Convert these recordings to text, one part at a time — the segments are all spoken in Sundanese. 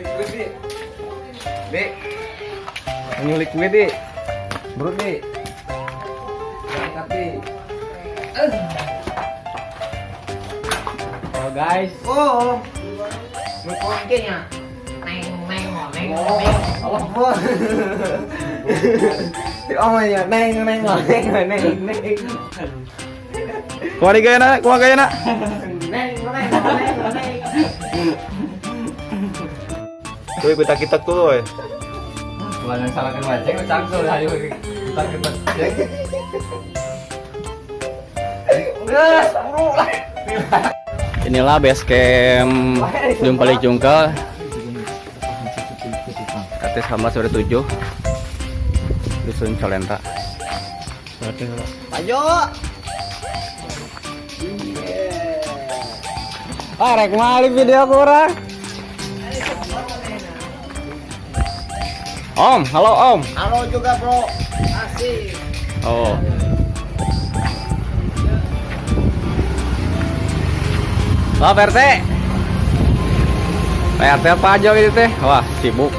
Liquid, Di. Di. Ini liquid, Di. Bro, Di. Angkat, Di. Oh guys. Oh. Mungkin ya. Neng neng neng Oh, neng. Allah bos. Di oh ya, neng neng neng neng neng. Kumaha gayana? Kumaha gayana? Neng neng neng neng. Tuh kita kita tuh, woy. Bukan yang salah kan wajeng, cangsul ayo kita kita. Geus, buru lah. Inilah base camp Jumpalik Jungkel. RT 19 RW 7. Dusun Calenta. Maju. Ah, rek mali video kurang. Om, halo Om. Halo juga bro. Asik. Oh. Wah, Pak RT. Pak RT apa aja gitu teh? Wah, sibuk.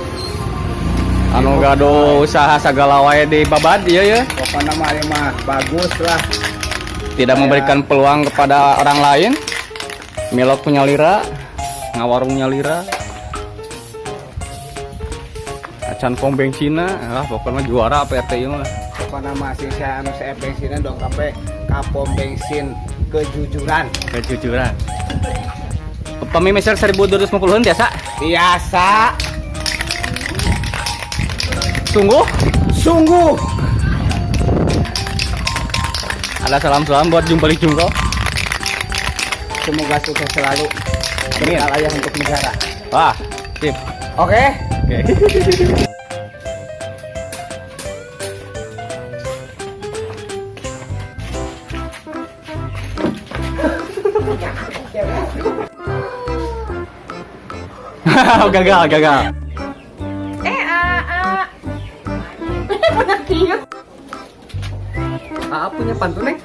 Anu gaduh usaha segala wae di babad ieu ya. Pokoknya mah ieu mah bagus lah. Tidak memberikan peluang kepada orang lain. Milok punya lira, ngawarungnya lira. Acan pom bensinna, lah pokoknya juara Pak RT ieu mah. Pokoknya mah sing saya anu saya bensinnya dong kape ka pom bensin kejujuran. Kejujuran. Upami meser 1250 biasa. Biasa. Sungguh Sungguh. Ada salam-salam buat Jumpalik Jungkel. Semoga sukses selalu. Amin. Bekal ayah untuk negara. Wah, sip. Oke. Oke. Gagal, gagal. Eh a a. Punya kieu. Ah, punya pantun, Neng?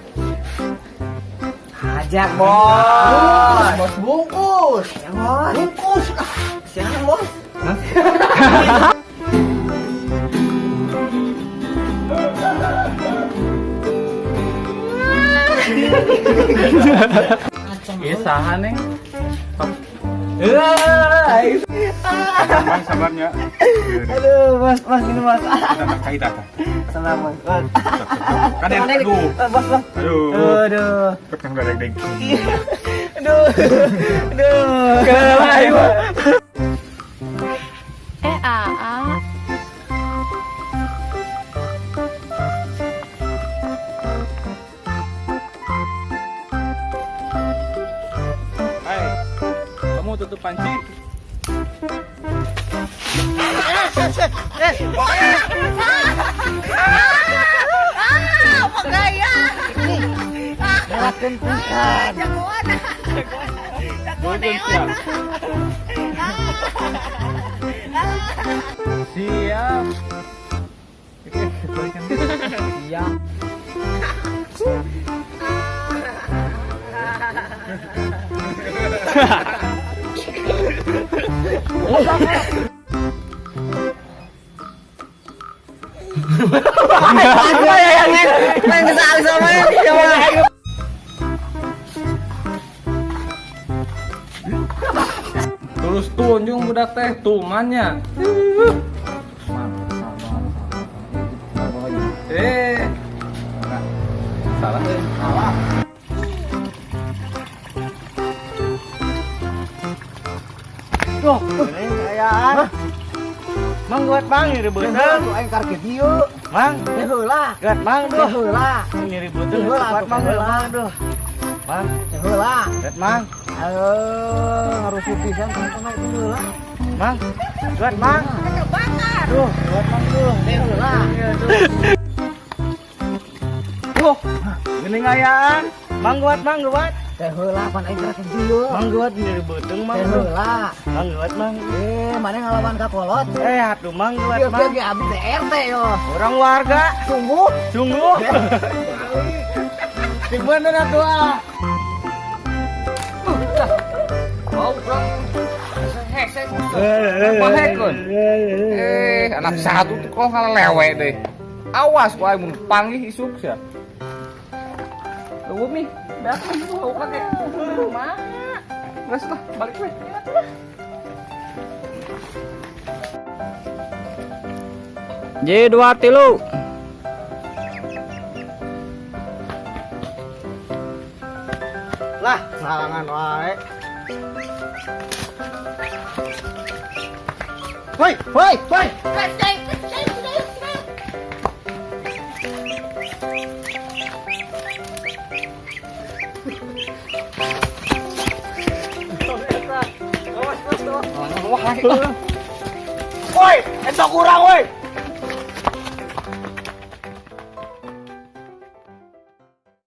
Ajak bos. Bos bungkus. Ya bos. Bungkus. Siang bos. Iya, saha, Neng? Sabar, sabarnya. Aduh bos, mas ini mas. Kita cai tah. Senang bos. Bos. Kan aduh. Bos bos. Aduh. Aduh. Kekang deg deg. Aduh. Aduh. Kenapa, ayo? Eh, a a. Hai. Kamu tutup panci. Apa gaya? Ngelakeun pisan. Jagoan. Jagoan neon. Siap. Siap. Apa ya yang main kesal sama ini? Terus tunjung budak teh tumannya. Eh. Salah. Salah. Tuh, kayaan. Mang buat mang nyeri beuteung. Tuh aing karek dieu. Mang, Teh heula. geut mang Teh duh. heula. Nyeri beuteung Teh heula kuat tuh, mang teh heula. mang duh. Mang, Teh heula. geut mang. Aduh, ngarusuh pisan tong itu heula. Mang, geut mang. Kebakar. Duh, geut mang duh. Teh heula. Duh, geuning ayaan. Mang buat mang buat. Teh heula pan aing karek dieu. Mang buat nyeri beuteung mang. Teh heula. Mang buat mang. Eh, mana ngalaman ka kolot? Eh, atuh mang buat Kieu mang. ge abdi teh RT yo. Orang warga, Sungguh. sungguh. Sing bener atuh ah. Bahekeun. Eh, anak satu tuh kok ngalewe deh. Awas ku aing mun panggih isuk sia. Eueuh mi, beak mah lauk lagi. Mah. Geus lah, balik we. J dua tilu. Lah, ngalangan wae. Woi, woi, woi. Woi, eta kurang woi.